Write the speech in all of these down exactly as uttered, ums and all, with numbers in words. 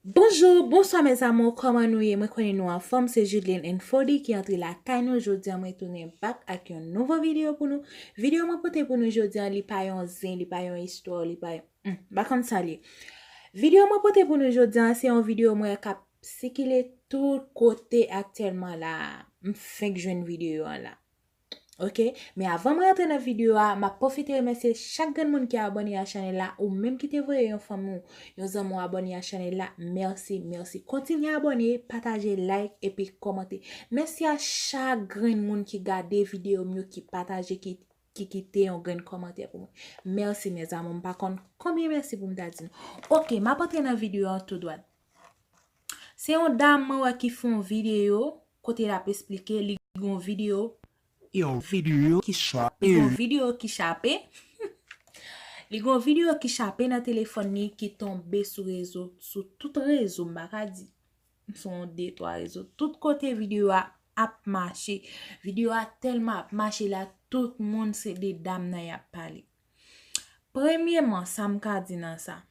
Bonjou, bonswa mes amours, kòman nou ye? Mwen konnen nou anfòm, se Judeline and Fody ki antre lakay nou. Jodi a mwen tounen back ak yon nouvo videyo pou nou. Videyo mwen pote pou nou jodi a, li pa yon zen, li pa yon istwa, li pa yon, hmm, m pa konn sa li ye. Videyo mwen pote pou nou jodi a, se yon videyo mwen k ap sikile tout kote aktyèlman la. M fenk jwenn videyo an la. Ok, men avan mwen antre nan videyo a, m ap pwofite remèsye chak grenn moun ki abòne a chanèl la, ou menm ki te voye yon fanmi w, yon zanmi w abòne a chanèl la, mèsi, mèsi. Kontinye abòne, pataje, like, epi kòmante. Mèsi a chak grenn moun ki gade videyo m yo, ki pataje, ki, ki kite yon grenn kòmantè pou mwen. Mèsi, mes amours, m pa konn konbyen mèsi pou m ta di nou. Ok, m ap antre nan videyo an tou dwat. Se yon dam mwen wè ki fè yon videyo kote l ap esplike li gen yon videyo, yon videyo ki chape. Li gen yon videyo ki chape. Li gen yon videyo ki chape nan telefòn li ki tonbe sou rezo, sou tout rezo, m pa ka di. Sou yon de, twa rezo. Tout kote videyo a ap mache. Videyo a tèlman ap mache la, tout moun se de dam nan y ap pale. Premyèman, sa m ka di nan sa.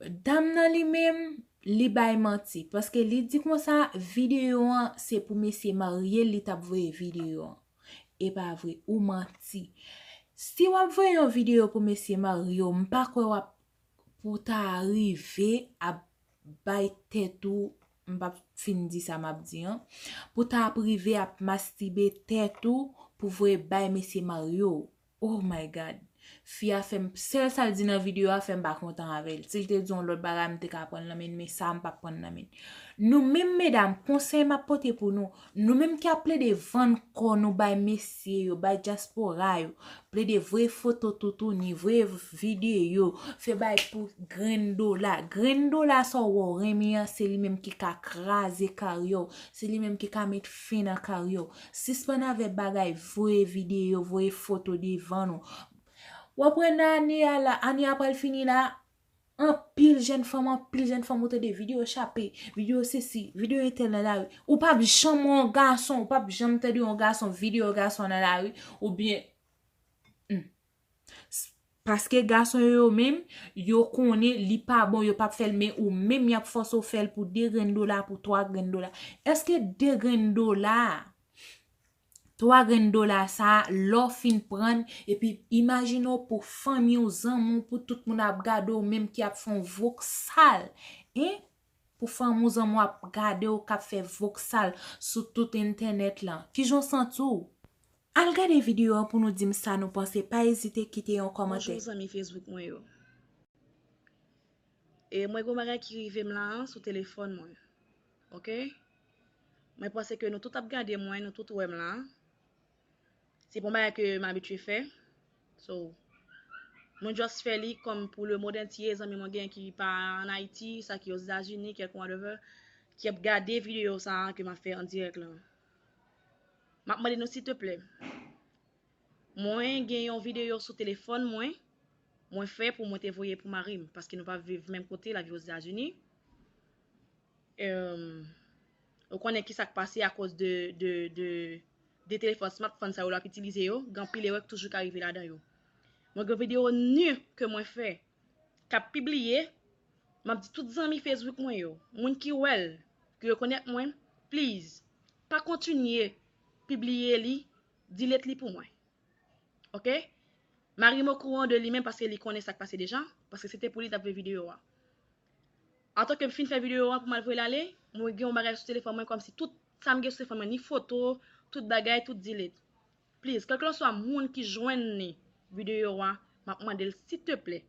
Dam nan li menm, li bay manti. Paske li di konsa, videyo an se pou mesye marye l, li t ap voye videyo an. E pa vre, ou manti. Si w ap voye yon videyo pou mesye marye w, m pa kwè w ap, pou ta rive ap bay tèt ou, m p ap fin di sa m ap di an, pou ta ap rive ap mastibe tèt ou pou voye bay mesye marye w. Oh my God. Fi a fè m, sèl sa l di nan videyo a fè m pa kontan avè l. Si l te di yon lòt bagay, m te ka pran l nan men l, men sa a m p ap pran l nan men l. Nou menm medam, konsèy m ap pote pou nou, nou menm ki ap plede vann kò nou bay mesye yo, bay dyaspora yo, plede voye foto toutouni, voye videyo, fè bay pou grenn dola. Grenn dola sa w wè w renmen an, se li menm ki ka kraze karyè w, se li menm ki ka met fen nan karyè w. Sispann avè bagay voye videyo, voye foto devan nou. W ap wè nan ane a la, ane a pral fini la, anpil jèn fanm, anpil jèn fanm ou tande videyo chape, videyo sesi, videyo entèl nan lari. Ou p ap janm wè yon gason, ou p ap janm tande yon gason, videyo gason nan lari, oubyen, hmm. S-, paske gason yo, yo menm, yo konnen li pa bon, yo p ap fè l, men ou menm y ap fòse w fè l pou de grenn dola, pou twa grenn dola. Èske de grenn dola a, twa grenn dola sa a, lè w fin pran l, epi imajine w pou fanmi w, zanmi w, pou tout moun ap gade w, menm ki ap fè yon voksal, en? Pou fanmi w, zanmi w ap gade w, k ap fè voksal sou tout entènèt lan. Kijan w santi w? Al gade videyo an pou nou di m sa nou panse. Pa ezite kite yon kòmantè. Bonjou, zanmi Facebook mwen yo. E mwen gen yon bagay ki rive m la a sou telefòn mwen. Ok? Mwen panse ke nou tout ap gade mwen, nou tout wè m la a. Se pa yon bagay ke m abitye fè. So, mwen just fè li kòm pou le monde entier, zanmi mwen gen ki pa ann Ayiti, sa ki Ozetazini, kèlkonk whatever, ki ap gade videyo sa a ke m ap fè an dirèk la. M ap mande nou, silteplè, mwen gen yon videyo sou telefòn mwen, mwen fè pou mwen te voye pou mari m, paske nou pa viv menm kote, l ap viv Ozetazini. Em, ou konnen ki sa k pase akoz de, de, de, de telefòn smartphone sa yo l ap itilize yo, gen anpil erè k toujou ka rive ladan yo. Mwen gen videyo nu ke mwen fè, k ap pibliye, m ap di tout zanmi Facebook mwen yo, moun ki wè l, ki rekonèt mwen, please, pa kontinye pibliye li, delete li pou mwen. Ok? Mari m okouran de li menm paske li konnen sa k pase deja, paske se te pou li t ap voye videyo a. Antanke m fin fè videyo a pou m al voye l ale, mwen gen yon bagay sou telefòn mwen kòmsi tout sa m gen sou telefòn mwen, ni foto, tout bagay, tout delete. Please, kèlkeswa moun ki jwenn li videyo a, m ap mande l, silteplè,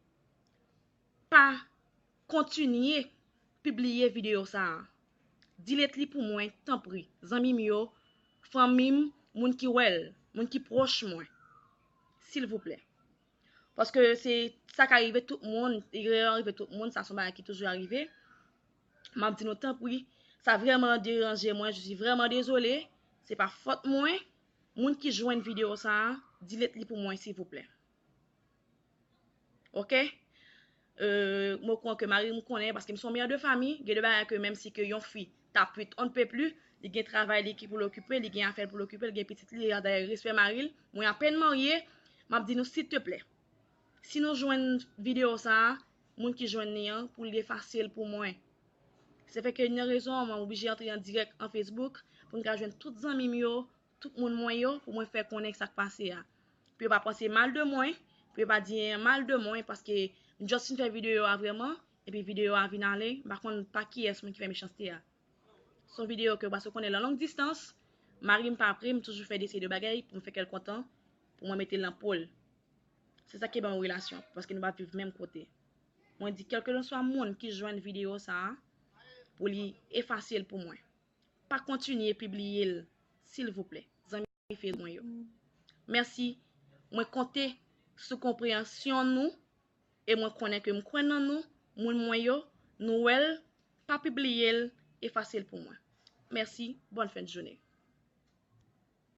pa kontinye pibliye videyo sa a. Delete li pou mwen, tanpri. Zanmi m yo, fanmi m, moun ki wè l, moun ki pwòch mwen. Silvouplè. Paske se sa ka rive tout moun, erè an rive tout moun, sa se yon bagay ki toujou arive. M ap di nou, tanpri, sa vrèman deranje mwen, je suis vraiment désolée, se pa fòt mwen. Moun ki jwenn videyo sa a, delete li pou mwen, silvouplè. Ok? Euh, mwen kwè ke mari m konnen, paske m se yon mère de famille, gen de bagay ke menm si ke yon fi ta pwit on ne peut plus, li gen travay li ki pou l okipe, li gen afè l pou l okipe, li gen pitit li, dayè respè mari l. Mwen apèn marye, m ap di nou, silteplè, si nou jwenn videyo sa a, moun ki jwenn li an pou li efase l pou mwen. Se fè ke nan rezon an, mwen oblije antre an dirèk an Facebook pou m ka jwenn tout zanmi m yo, tout moun mwen yo, pou mwen fè konnen sa k pase a. Pou yo pa panse mal de mwen, pou yo pa di anyen mal de mwen, paske m just fin fè videyo a vrèman, epi videyo a vin ale, m pa konn pa kiyès moun ki fè mechanste a. Se yon videyo ke w pa konnen lan long distans, mari m pa pre, m toujou fè de seri de bagay pou m fè kè l kontan, pou mwen mete l nan po l. Se sa ki ban yon relasyon, paske nou pa viv menm kote. Mwen di kèlkelanswa moun ki jwenn videyo sa a, pou li efase l pou mwen. Pa kontinye pibliye l, silvouplè, zanmi Facebook mwen yo. Mèsi, mwen konte sou konpreyansyon nou, e mwen konnen ke m kwè nan nou, moun mwen yo, nou wè l, pa pibliye l, efase l pou mwen. Mèsi, bòn fen de jounen.